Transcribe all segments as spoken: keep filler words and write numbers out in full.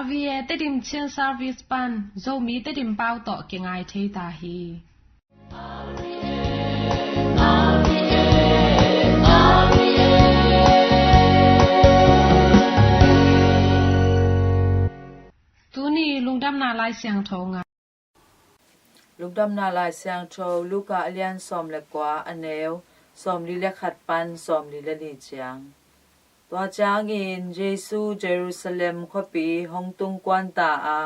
R V A Tedim Chin Service pan Zomi Tedim pau tawh kingai thei ta hi. Tuni lungdamna Lai Siangtho ngai. Lungdamna Lai Siangtho Luka a lian sawm le kua, a neu sawmli le khat pan sawmli le li ciang. Tua ciangin Jesu Jerusalem khuapi hong tung kuan ta a,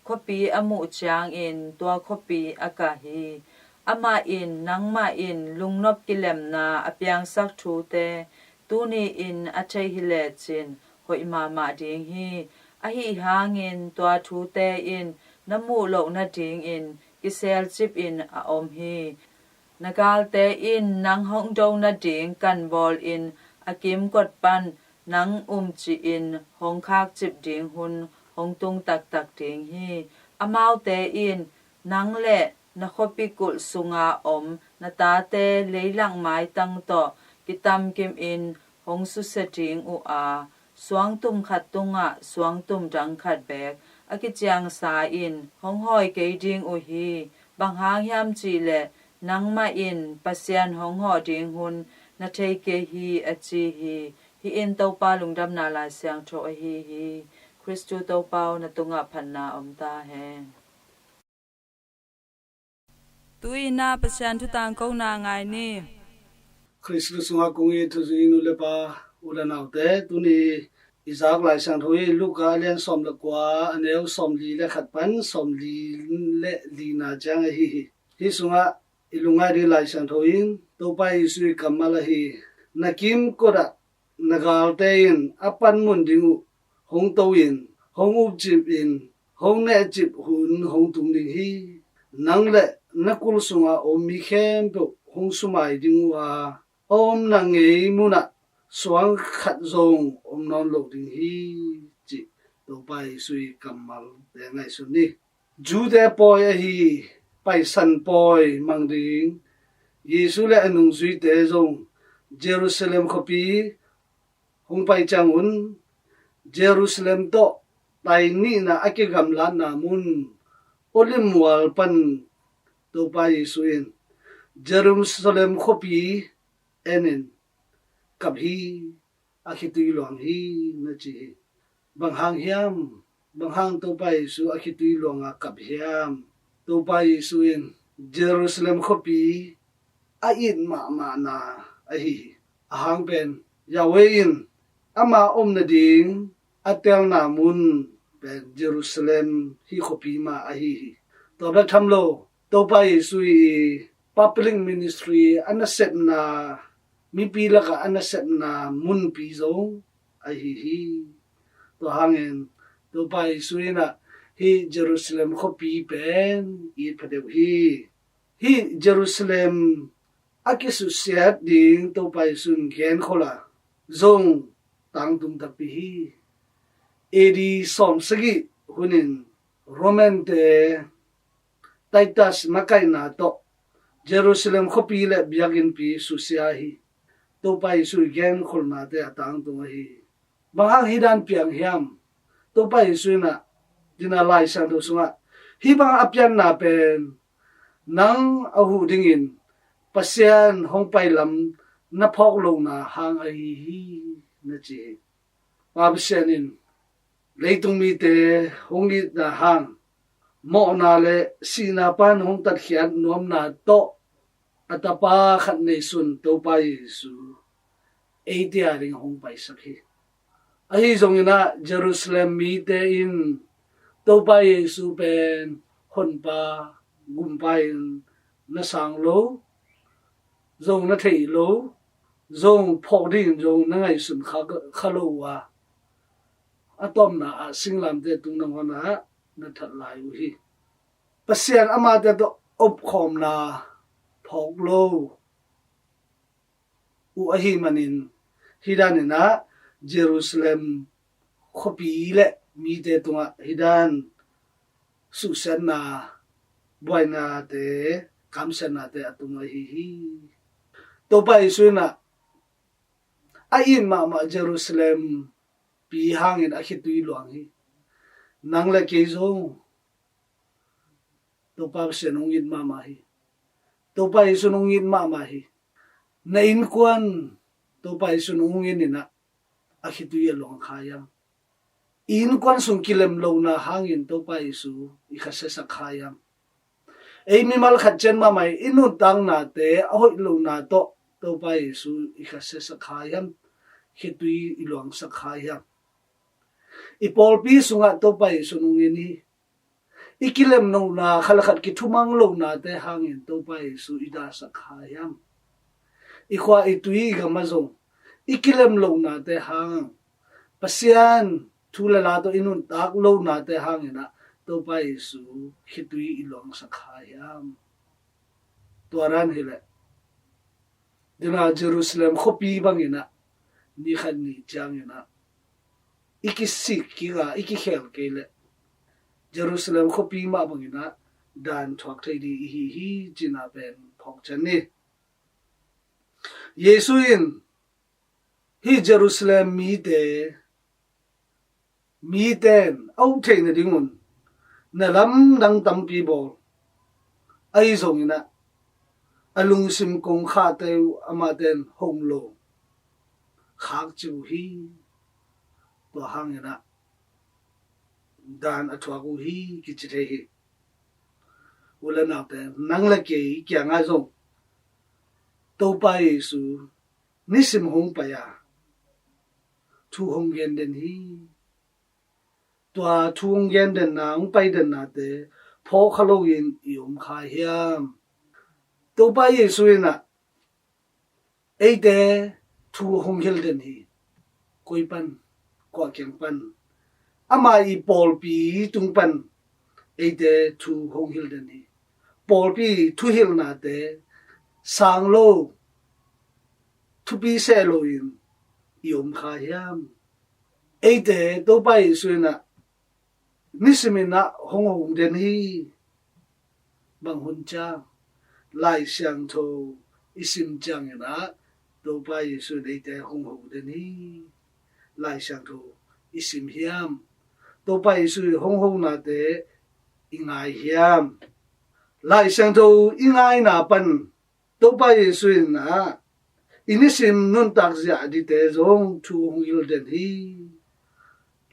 khuapi a muh ciangin tua khuapi a kah hi. Amah in, nangmah in lungnop kilemna a piangsak thute tuni-in a thei hi lecin hoih mahmah ding hi. Ahi hangin tua thute in na muh loh nadingin kiselcipin a om hi. Na galte in nang hong do nading kan bawlin a kimkot pan nang umcihin hong khakcip ding hun hong tung taktak ding hi. Amaute in nang le na khuapi kulh sunga om na tate leilak maitang tawh kitamkimin hong susia ding uh a, suangtum khat tungah suangtum dang khat beek a kiciangsa in hong hawi kei ding uh hi. Bang hang hiam cihleh nangmah in Pasian hong hawh ding hun na thei kei hi, a ci hi. Hih in Topa lungdamna Lai Siangtho ahi hi. Khristu Topa aw, na tungah phatna om ta hen. Tu-in ah Pasian thu tangkona ngai ni. Khristu sungah kong it thuzui nu le pa, u le naute, tuni i zak Lai Siangtho hi Luka a lian sawm le kua, a neu sawmli le khat pan sawmli le lina ciang ahi hi. Hih sungah i lungngai ding Lai Siangtho in Topa Jesu i kammal ahi: Na kimkot ah na galte in a panmun ding uh hong to in, hong upcip in, hong nehcip hun hong tung ding hi. Nang le na kul sunga om mi khempeuh hong sumai ding uh a, a omna ngei munah suang khat zong om nawn lo ding hi, cih Topa Jesu i kammalte ngaihsun ni. Jew-te pawi ahi Paisan pawi mang ding Jesu le a nungzuite zong Jerusalem khuapi hong pai ciangun, Jerusalem tawh tai nihna a kigamlatna mun Olive mual pan Topa Jesu in, Jerusalem khuapi en in, kap hi, a khitui luang hi, na ci hi. Bang hang hiam? Bang hang Topa Jesu a khitui luanga kap hiam? Topa Jesu in Jerusalem khuapi a it mahmahna ahi hi. A hang pen Yahweh in ama om nading a telna mun pen Jerusalem hih khuapi mah ahi hi. Tua bek tham lo, Topa Jesu i public ministry a nasepna, mipi lakah a nasepna munpi zong ahi hi. Tua hangin Topa Jesu in ah hih Jerusalem khuapi pen it phadeuh hi. Hih Jerusalem a kisusiat ding Topa Jesu in genkhol a, zong tangtung takpi hi. A D sawmsagih hunin Roman-te Titus makaihna tawh Jerusalem khuapi le biakinnpi susia hi. Topa Jesu i genkholnate a tangtung ahi hi. Bang hang hih dan piang hiam? Topa Jesu in ah, dina Lai Siangtho sungah, hih bang a pianna pen nang a huh dingin Pasian hong pailam na phawk lohna hang ahi hi, na ci hi. Pa Pasian in leitung mite hong itna hang, mawhna le sihna pan hong tatkhiat nuamna tawh a tapa khat neisun Topa Jesu eite a ding hong paisak hi. Ahi zongin ah Jerusalem mite in Topa Jesu pen honpa, gumpa in na sang lo, zong na thei lo, zong phawk dingin zong na ngaihsun kha, kha lo uh a, a tawpna ah singlamteh tung nangawn ah na that lai uh hi. Pasian amate tawh opkhawmna phawk lo uh ahi manin, hih danin ah Jerusalem khuapi le mite tungah hih dan suhsiatna, buainate, kamsiatnate a tung ahi hi. Topa Jesu in ah a it mahmah Jerusalem pi hangin a khitui luang hi. Nang le kei zong Topa Pasian hong it mahmah hi. Topa Jesu hong it mahmah hi. Na innkuan Topa Jesu hong it inah a khitui a luang kha hiam? I innkuan sung kilem lohna hangin Topa Jesu i kha siasak kha hiam? Ei mimal khat ciat mahmah i nuntaknate a hoih lohna tawh Topa Jesu i kha siasak kha hiam? Khitui i luangsak kha hiam? I pawlpi sungah Topa Jesu hong it hi. I kilem lohna, khat le khat kithumang lohnate hangin Topa Jesu i dahsak kha hiam? I khua i tui i gam ah zong i kilem lohnate hang, Pasian thu le la tawh i nuntak lohnate hanginah Topa Jesu khitui i luangsak kha hiam? Tua dan hileh, dena Jerusalem khuapi banginah ni khat ni cianginah i kisik kik a, i kikhel kei leh Jerusalem khuapi mah banginah dan thuak thei ding i hi hi, cihna pen phawk ciat ni. Jesu in hih Jerusalem mite, miten a up theih nadingun na lamdang tampi bawl, ahi zonginah a lungsim kong khahte uh amaten hong lo khak ci uh hi. Tua hanginah dan a thuak uh hi kici thei hi. U le naute, nang le kei kiangah zong Topa Jesu nisim hong pai a, thu hong gen den hi. Tua thu hong gen denna, hong pai dennate phawk kha loin i om kha hiam? Topa Jesu inah eite thu hong hilh den hi. Koi pan, kua kiang pan? Ama i pawlpi tung pan eite thu hong hilh den hi. Pawlpi thuhilhnate sang lo, thupi seh loin i om kha hiam? Eite Topa Jesu inah nisim inah hong hong den hi. Bang hun ciang? Lai Siangtho i sim cianginah Topa Jesu in eite hong hong den hi. Lai Siangtho i sim hiam? Topa Jesu i hong honate i ngai hiam? Lai Siangtho i ngaina pan Topa Jesu inah i nisim nuntak ziah dingte zong thu hong hilh den hi.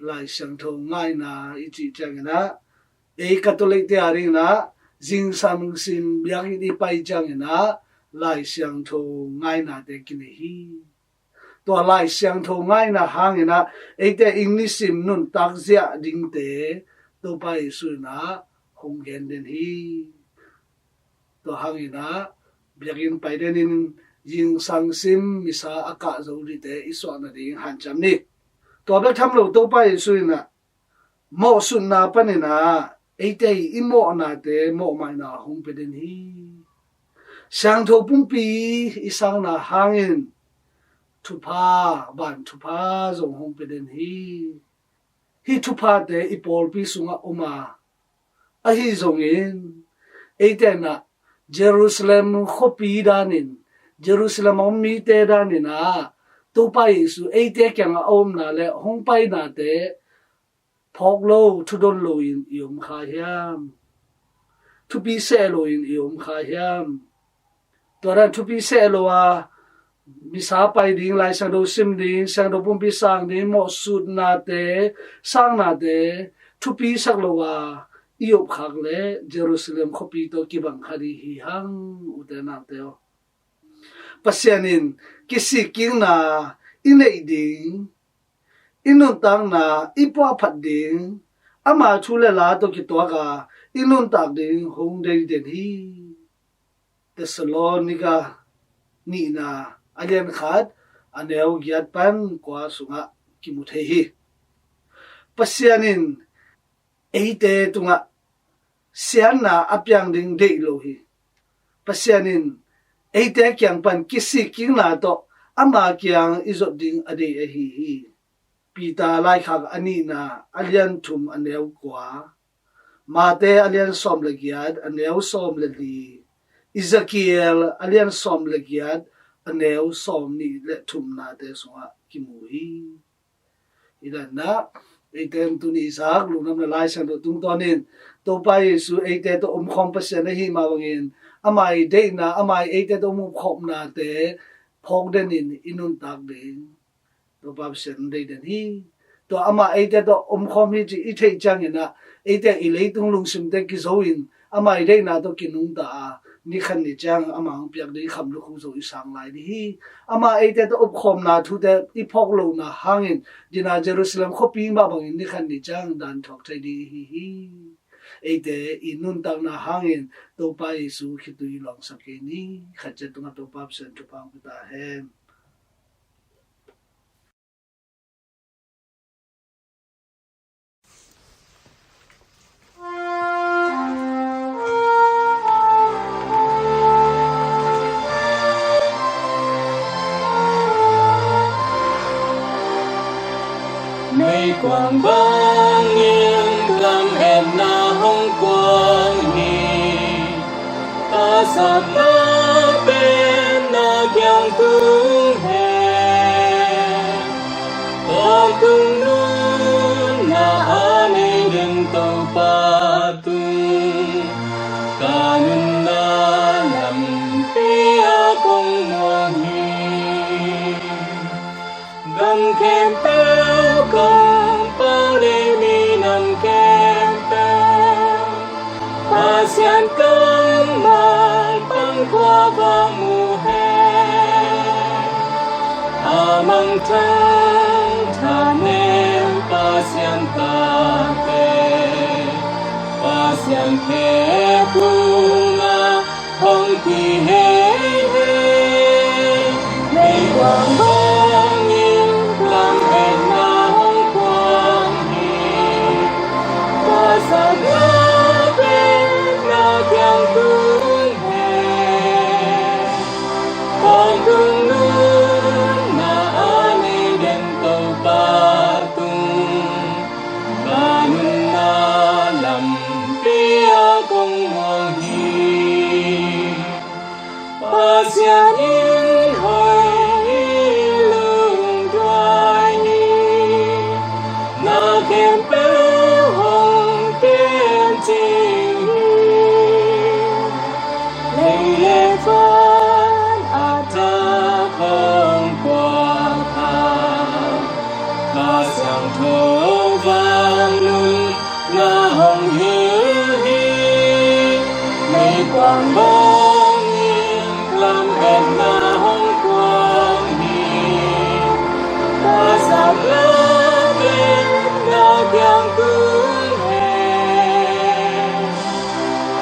Lai Siangtho ngaina i cih cianginah ei Catholic-te a dinginah zingsang sim biakinn i pai cianginah Lai Siangtho ngainate kinei hi. Tua Lai Siangtho ngaina hanginah eite i nisim nuntak ziah dingte Topa Jesu inah hong gen den hi. Tua hanginah biakinn pai denin zingsang sim misa a kah zo dingte i suah nading hanciam ni. Tua bek tham lo Topa Jesu inah mawhsutna paninah eite i mawhnate mawhmaina hong pia den hi. Siangtho pumpi i sangna hangin thupha, van thupha zong hong pia den hi. Hih thuphate i pawlpi sungah om a, ahi zongin eite inah Jerusalem khuapi danin, Jerusalem a om mite daninah Topa Jesu eite kiangah a omna le hong painate phawk lo, thudon loin i om kha hiam? Thupi seh loin i om kha hiam? Tua dan thupi seh lo a misa pai ding, Lai Siangtho sim ding, Siangtho pumpi sang ding, mawhsutnate, sangnate thupi sak lo a i op khak le Jerusalem khuapi tawh kibang kha ding hi hang, ute naute aw. Pasian in kisikkikna i neih ding, i nuntakna i puahphat ding, ama thu le la tawh kituak a i nuntak ding hong dei den hi. Thessalonika nihna a lian khat, a neu giat pan kua sungah kimu thei hi. Pasian in eite tungah siatna a piang ding deih lo hi. Pasian in eite kiang pan kisikkikna tawh ama kiang i zot ding a deih ahi hi. Peter laikhak a nihna a lian thum, a neu kua, Mate a lian sawm le giat, a neu sawm le li, Ezekiel a lian sawm le giat, a neu sawm nih le thumnate sungah kimu hi. Hi dan ah Eite in tuni Isaac lungdamna Lai Siangtho tungtawnin Topa Jesu eite tawh omkhawm Pasian ahi mah bangin ama i deihna, ama i eite tawh omkhawmnate phawk denin i nuntak ding Topa Pasian deih den hi. Tua ama eite tawh omkhawm hi ci i theih ciangin ah eite i leitung lungsimte kizo in ama i deihna tawh kinungta a, ni khat ni ciang ama hong piak ding i kham lukhu zo i sang lai ding hi. Ama eite tawh omkhawmna thute i phawk lohna hangin dina Jerusalem khuapi mah bangin ni khat ni ciang dan thuak thei ding i hi hi. Eite i nuntakna hangin Topa Jesu khitui luangsak kei ni. Khat ciat tungah Topa Pasian thupha hong pia ta hen. Meikuang bangin lametna hong kuang hi. Pasakna pen na kiang tung hen. Tawntung nunna a nei den Topa tung, ka nunna lampi a kong muang hi. Gam khempeuh kong pau, nei minam khempeuh Pasian kammal pan khua va mu hen. A mangthang thanem Pasian tate, Pasian khekung a hong kihei hei. Meikuang bangin lametna hong kuang hi. Pasakna pen na kiang tung hen. Tawntung nunna a nei den Topa tung, ka nunna lampi a kong muang hi. Pasian in hoi hi, lungduai hi. Na khempeuh hong kem cing hi. Lei le van a tak hong puak a, Kha Siangtho vang nunna hong hilh hi. Meikuang bangin lametna hong kuang hi. Pasakna pen na kiang tung hen.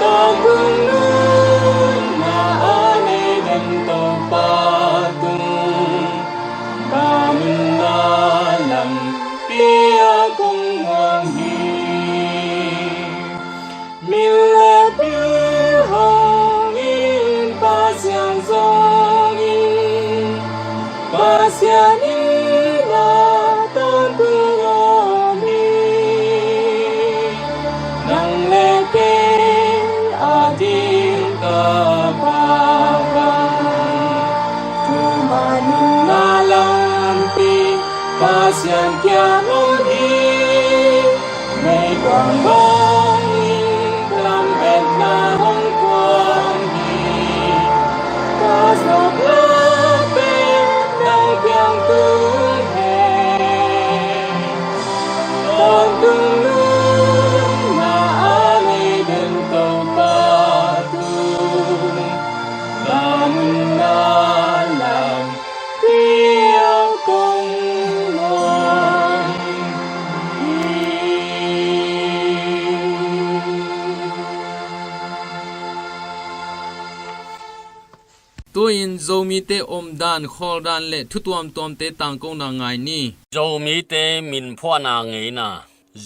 Tawntung nunna a nei den Topa tung, ka nunna lampi a kong muang hi. Min le bil hong in, Pasian zong in, Pasian in na tawntung om hi. Nang le kei a ding ka Pa bang, thumna nunna lampi Pasian kiang om hi. Meikuang bangin lametna hong kuang hi. Pasakna pen na kiang tung hen. Tawntung nunna a nei den Topa tung, ka nunna lampi a kong muang hi. Tu-in Zomite omdan, khawldan le thu tuamtuamte tangkona ngai ni. Zomite min phuahna ngeina.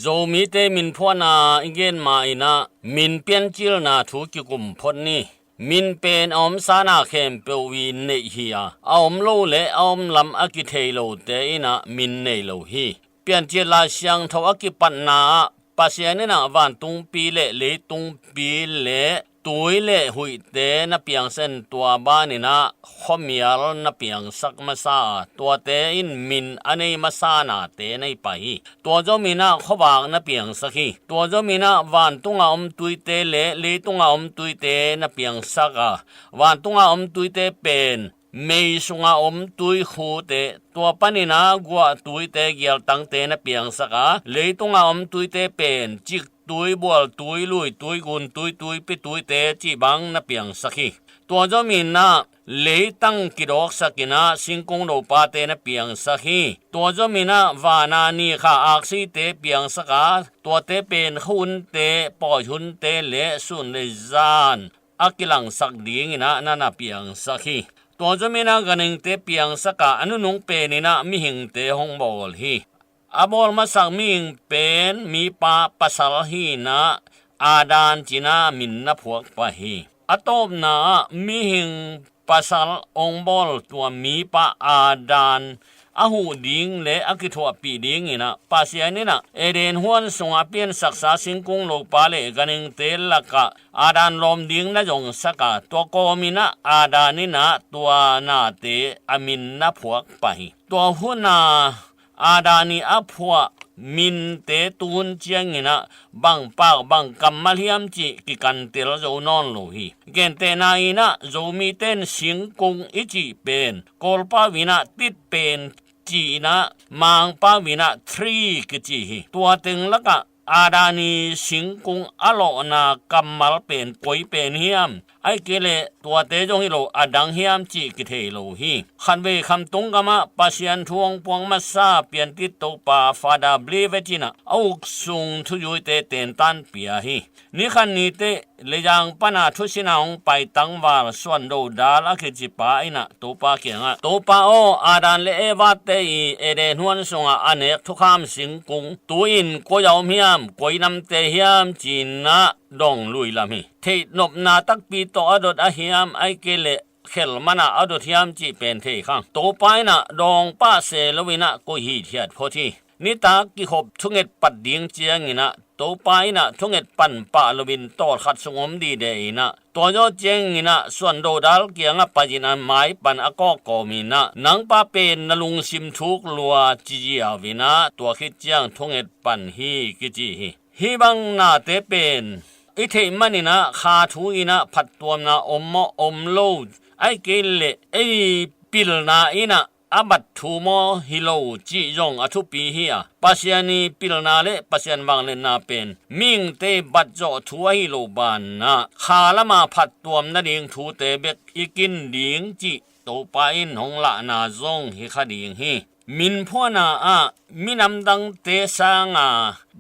Zomite min phuahna i gen ma-in ah min piancilna thu kikum phot ni. Min pen a omsa na khempeuh in neih hi a, a om lo le a om lam a kithei lote in ah min nei lo hi. Piancil Lai Siangtho a kipatna ah Pasian in ah vantungpi le leitungpi le tui le huihte na piangsak in, tua banin ah khuamial na piangsak masa a, tuate in min a nei masa nate na hi pah hi. Tua zom in ah khuavak na piangsak hi. Tua zom in ah vantung a om tuite le leitung a om tuite na piangsak a, vantung a om tuite pen mei sunga om tuikhute, tua panin ah guah tuite, gialtangte na piangsak a, leitung a om tuite pen ciktui, bualtui, luitui, guntui, tuipi tuite cih bang na piangsak hi. Tua zom in ah leitang kidawksak in ah singkung lopate na piangsak hi. Tua zom in ah vana ni kha aksite piangsak a, tuate pen khuahunte, pawihunte le sun le zan a kilangsak dingin ah na na piangsak hi. Tua zom in ah ganhingte piangsak a, a nunung penin ah mihingte hong bawl hi. A bawl masak mihing pen mipa pasal hi in ah Adam ci-in ah min na phuak pah hi. A tawpna ah mihing pasal hong bawl tua mipa Adam a huh ding le a kithuahpih dingin ah Pasian in ah Eden huan sunga piansaksa singkung lopa le ganhingte lakah Adam lawm ding na zongsak a, tua kawmin ah Adam in ah tua nate a min na phuak pah hi. Tua hun a Adam i a phuah minte tuhun ciangin ah bang pak bang kammal hiam cih kikantel zo nawn lo hi. Gentehna in ah Zomite in singkung i cih pen Kawlpau in ah tit pen ci-in ah Mangpau in ah tree kici hi. Tua teng lakah Adam i singkung a lawhna kammal pen koi pen hiam, ahih kei leh tuate zong hi lo a dang hiam cih kithei lo hi. Khatvei Khamtung gamah Pasian thu hong puak masa Piantit Topa Father Blevett in ah a uk sung thuzuite tentan pia hi. Ni khat ni teh Lezang pana thusin a hong pai tangval Suan Dodal a kici pa in ah Topa kiangah, Topa aw, Adam le Evate i Eden huan sungah a nek thukham singkung tu-in koi a om hiam, koi namte hiam ci-in ah dong lui lam hi. Theihnopna takpi tawh a dot a hiam, ahih kei leh khel man a a dot hiam cih pen thei khang. Topa in ah dawng pah se loin ah koih hithiat phot hi. Nitak kikhop thunget pat ding ciangin ah Topa in ah thunget pan pah loin tawlkhat sung om dide in ah, tua zawh ciangin ah Suan Dodal kiangah pai-in a mai pan a kawk kawmin ah, nang pa pen na lungsim thuk lua ci ziau in ah, tua khit ciang thunget pan hi kici hi. Hih bang nate pen i theih manin ah kha thu in ah phattuamna om maw om lo, ahih kei leh ei pilna in ah a bat thu maw hi lo cih zong a thupi hi a, Pasian i pilna le Pasian vangliatna pen mihingte i bat zawh thu ahi lo banah kha lama phattuam nading thute bek i kin ding cih Topa in hong lahna zong hi kha ding hi. Min phuahna ah minam dangte sanga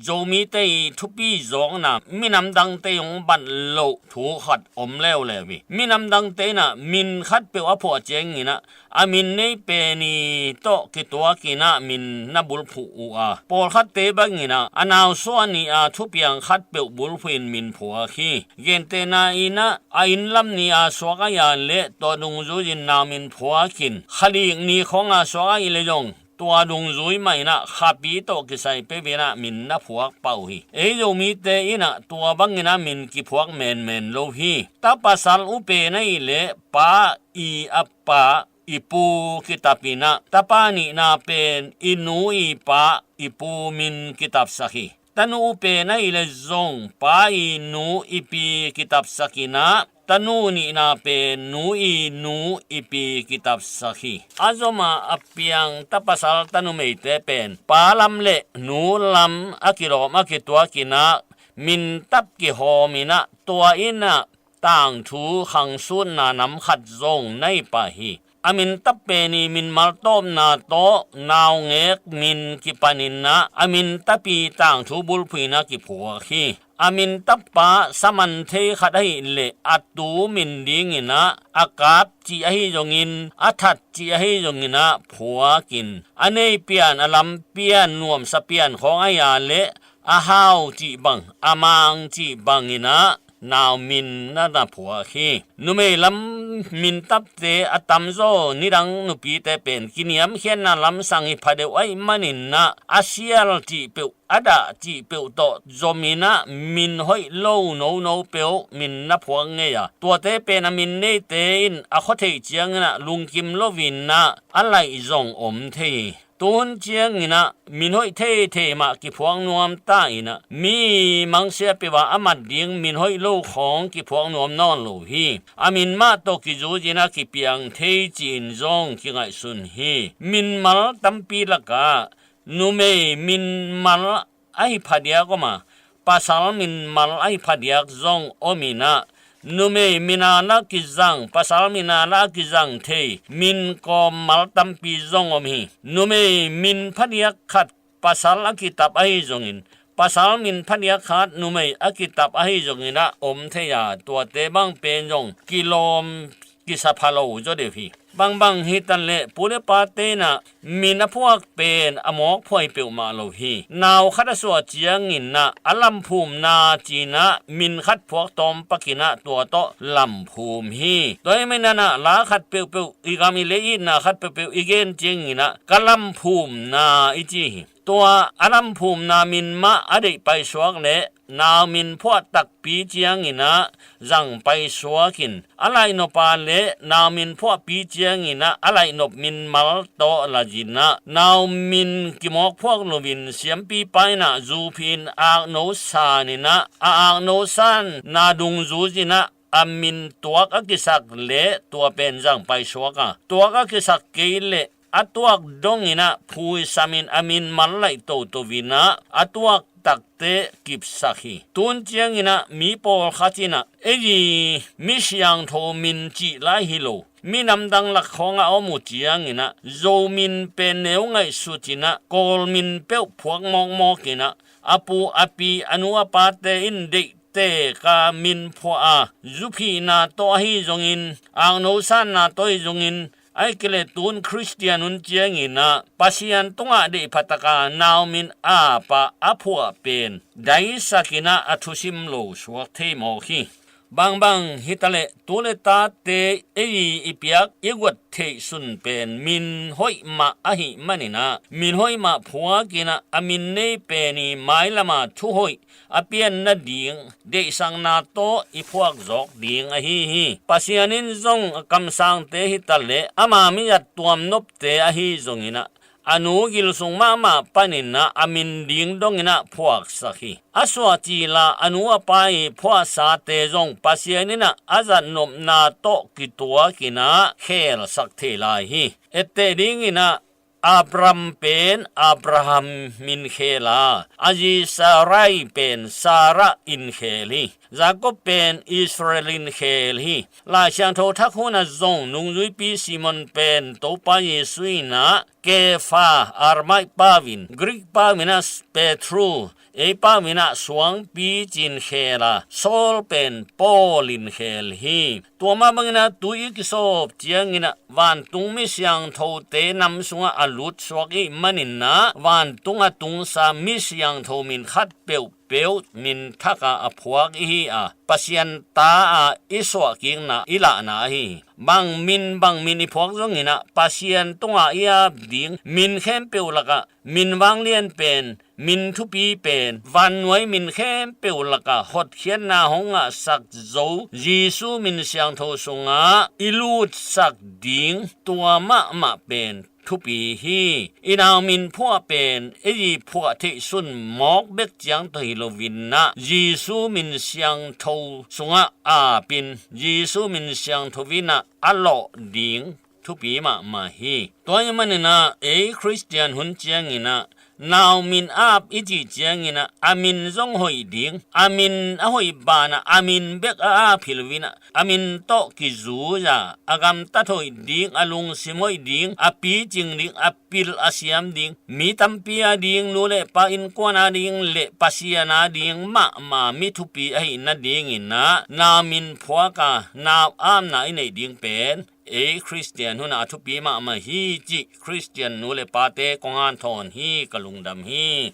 Zomite i thupi zawkna minam dangte i hong bat loh thu khat om leuleu hi. Minam dangte in ah min khatpeuh a phuah ciangin ah a min nei pen i tawh kituakin ah min na bulphuh uh a, pawlkhatte bangin ah a nausuah ni-a thupiang khatpeuh bulphuhin min phuak hi. Gentehna in ah a inn lam ni-a suak ahih leh tua dungzui-in nau min phuakin, khalik ni khawng a suak ahih leh zong tua dungzui mah in ah khapi tawh kisai peuhin ah min na phuak pah uh hi. Ei Zomite in ah tua bangin ah min kiphuak menmen lo hi. Tapasal upen ahih leh pa i a pa i pu kitap in ah, tapa nihna pen i nu i pa i pu min kitapsak hi. Tanu upen ahih leh zong pa i nu i pi kitapsak in ah, tanu nihna pen nu i nu i pi kitapsak hi. A zom a a piang tapasal tanumeite pen pa lam le nu lam a kilawm a kituakin ah min tap kihawm in ah, tua in ah tangthu khangsutna nam khat zong na hi pah hi. A min tap pen i min maltawpna tawh naungek min kipanin ah a min tap i tangthu bulphuhin ah kiphuak hi. A min tap pa saman thei khat ahih leh a tu min dingin ah a kap cih ahi zongin, a that cih ahi zongin ah phuakin, a nei pian, a lam pian, nuamsa pian khawng ahih leh a hau cih bang, a mang cih bangin ah nau min na na phuak hi. Numei lam min tapte a tamzaw nidang nupite pen kiniamkhiatna lamsang hi phadeuh ahih manin ah a sial cih peuh a dah cih peuh tawh zom in ah min hoih lo nono peuh min na phuak ngei a, tuate pen a min neite in a khua theih ciangin ah lungkim loin ah a laih zong om thei hi. Tuhun ciangin ah min hoih theithei mah kiphuak nuam ta in ah mi mangsia peuh a a mat ding min hoih lo khawng kiphuak nuam nawn lo hi. A min mah tawh kizui in ah kipiang thei ci-in zong kingaihsun hi. Min mal tampi lakah numei min mal ahi phadiak om a, pasal min mal ahi phadiak zong om in ah, numei min a na kizang, pasal min a na kizang thei min kawm mal tampi zong om hi. Numei min phadiak khat pasal a kitap ahi zongin, pasal min phadiak khat numei a kitap ahi zongin ah om thei a, tuate bang pen zong kilawm kisa pha lo zaw deuh hi. Bangbang hi ta leh pu le pate in ah min a phuak pen a mawk phuai peuhmah lo hi. Nau khat a suah ciangin ah a lamphumna ci-in ah min khat phuak tawm pak in ah tua tawh lamphum hi. Tua ahih manin ah la khat peuhpeuh i gam i lei itna khat peuhpeuh i gen ciangin ah ka lamphumna i ci hi. Tua a lamphumna min mah a deih paisuak leh nau min phuah takpi ciangin ah zang paisuak in, a laihnop a leh nau min phuahpi ciangin ah a laihnop min mal tawh la in ah nau min kimawk phuak loin siampipa in ah zu phi-in akno san in ah a akno sanna dungzui in ah a min tuak a kisak leh tua pen zang paisuak a, tuak a kisak kei leh a tuak dongin ah phuisam in a min mal laih toto in ah a tuak takte kipsak hi. Tuhun ciangin ah mi pawlkhat in ah ei mi siangtho min cih lai hi lo, minam dang lak khawng a om uh ciangin ah Zo min pen neu ngaihsut in ah Kawl min peuh phuak mawkmawk in ah a pu a pi a nu a pate in deih tek a min phuah a, zu phihna tawh ahi zongin, akno sanna tawh ahi zongin, ahih kei leh tuhun Khristian hun ciangin ah Pasian tungah deih pha tak a nau min ap a a phuah pen daisak in ah a thusim lo suak thei mawk hi. Bangbang hi ta leh tu le tate ei i piak i guat theih sun pen min hoih mah ahih manin ah min hoih mah phuak in ah a min nei pen i mailam a thu hoih a pian nading deihsakna tawh i phuak zawk ding ahi hi. Pasian in zong a kamsangte hi ta leh ama mi zat tuamnopte ahi zongin ah a nu gil sung mahmah panin ah a min ding dongin ah phuaksak hi. A suah cil a a nu a pa i phuahsate zong Pasian in ah a zatnopna tawh kituak in ah khelsak thei lai hi. Etteh dingin ah Abram pen Abraham in khel a, a zi Sarai pen Sarah in khel hi. Jakob pen Israel in khel hi. Lai Siangtho Thak hun ah zong nungzuipi Simon pen Topa Jesuh in ah Kefa, Aramaih pau in, Greek pau in ah Petru, ei pau in ah suangpi ci-in khel a, Saul pen Paul in khel hi. Tua mah bangin ah tu i kisawp ciangin ah vantung mi siangthote nam sungah a lutsuak i hih manin ah vantung a tungsa mi siangtho min khat peuhpeuh min thak a a phuak i hi a, Pasian ta a i suahkikna i lahna ahi hi. Bang min bang min i phuak zongin ah Pasian tungah i ap ding, min khempeuh lakah min vanglian pen, min thupi pen, vannuai min khempeuh lakah hotkhiatna hong ngahsak zo Jesuh min siangtho sungah i lutsak ding, tua mahmah pen thupi hi. I nau min phuah pen ei i phuah theih sun mawk bek ciang tawh hi loin ah Jesuh min siangtho sungah ap in Jesuh min siangtho in ah a lawh ding thupi mahmah hi. Tua ahih manin ah ei Khristian hun ciangin ah nau min ap i cih ciangin ah a min zong hoih ding, a min a hoih banah a min bek a ap hi loin ah a min tawh kizui a, a gamtat hoih ding, a lungsim hoih ding, a picing ding, a pil a siam ding, mi tampi a ding, nu le pa innkuan a ding le Pasian a ding mahmah mi thupi ahih nadingin ah nau min phuak a nau apna i neih ding pen ei Khristian hun ah a thupi mahmah hi cih Khristian nu le pate kong hanthawn hi. Ka lungdam hi.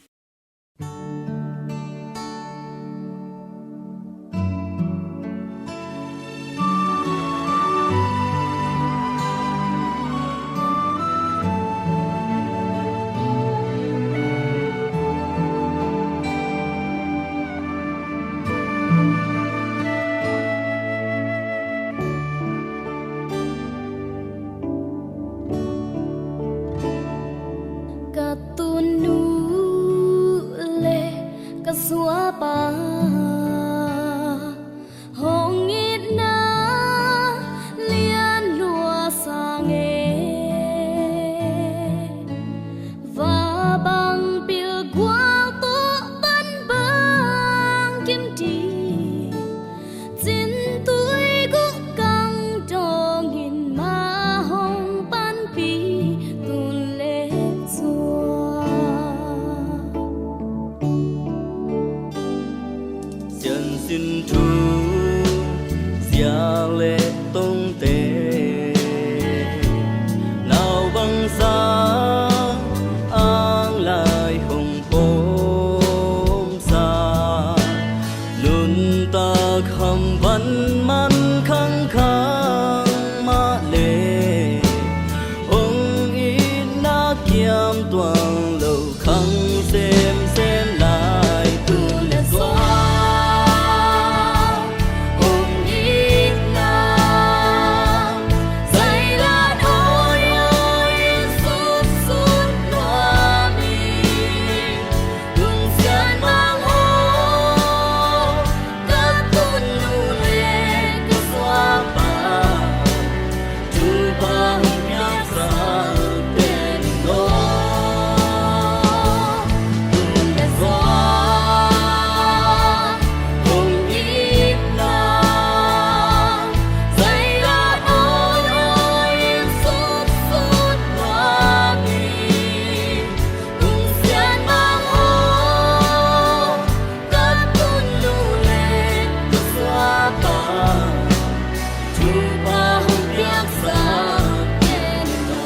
Piak le tongte nau bangsa ang lai hong pawmsa, nuntak hamvan man khangkhang mah le hong itna kiam tuang lo khang semsem lai. Tu le zua hong itna zailat awi awi in sutsut nuam hi. Lungsiat mang aw, ka tunnu le ka suapa, Topa hong piaksa pen aw. Tu le zua hong itna zailat awi awi in sutsut nuam hi. Lungsiat mang aw, ka tunnu le ka suapa, Topa hong piaksa pen aw.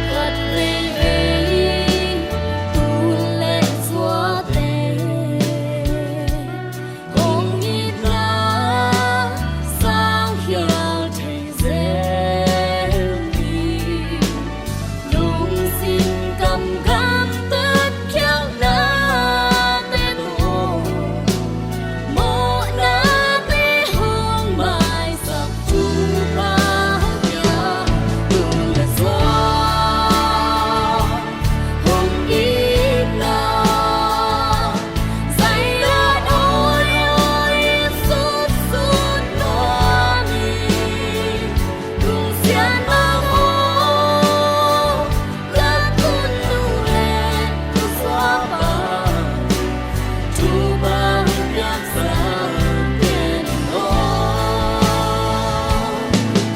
Khat veivei in tu le zuate hong itna sang hial thei zel hi. Lungsim kamkamte khialhna te tawh mawhnate hong maisak Topa hong piak. Tu le zua hong itna zailat awi awi in sutsut nuam hi. Lungsiat mang aw, ka tunnu le ka suapa, Topa hong piaksa pen aw.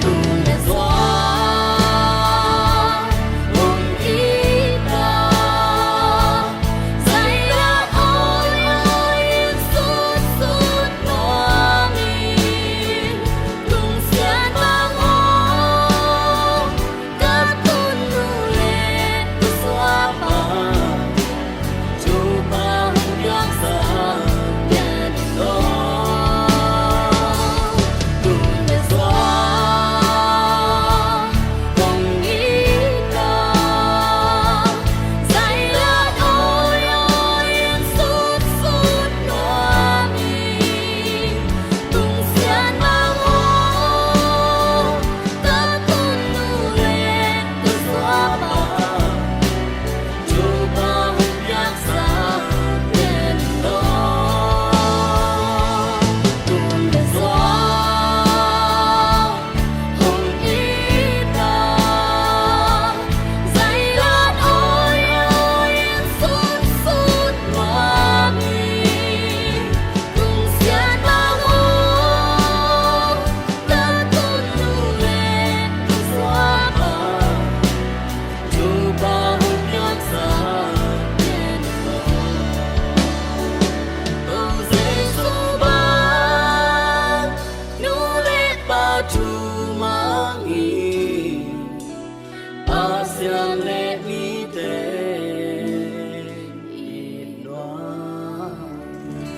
Tu le zua hong itna zailat awi awi in sutsut nuam hi. Lungsiat mang aw, ka tunnu le ka suapa, Topa hong piaksa pen aw. Tu le zua hong itna zailat awi awi in sutsut nuam hi. Lungsiat mang aw, ka tunnu le ka suapa, Topa hong piaksa pen aw. Tu le zua hong itna zailat awi awi in sutsut nuam hi. Lungsiat mang aw, ka tunnu le ka suapa, Topa hong piaksa pen aw. Ko Jesu bang nu le pa thu mang hi. Pasian le mite it nuam hi.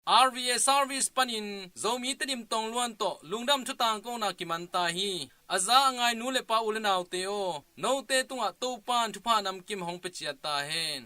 R V A service panin Zomi Tedim tongluan tawh lungdam thu tangkona kiman ta hi. A za a ngai nu le pa, u le naute aw, note tungah Topa'n thupha namkim hong pia ciat ta hen.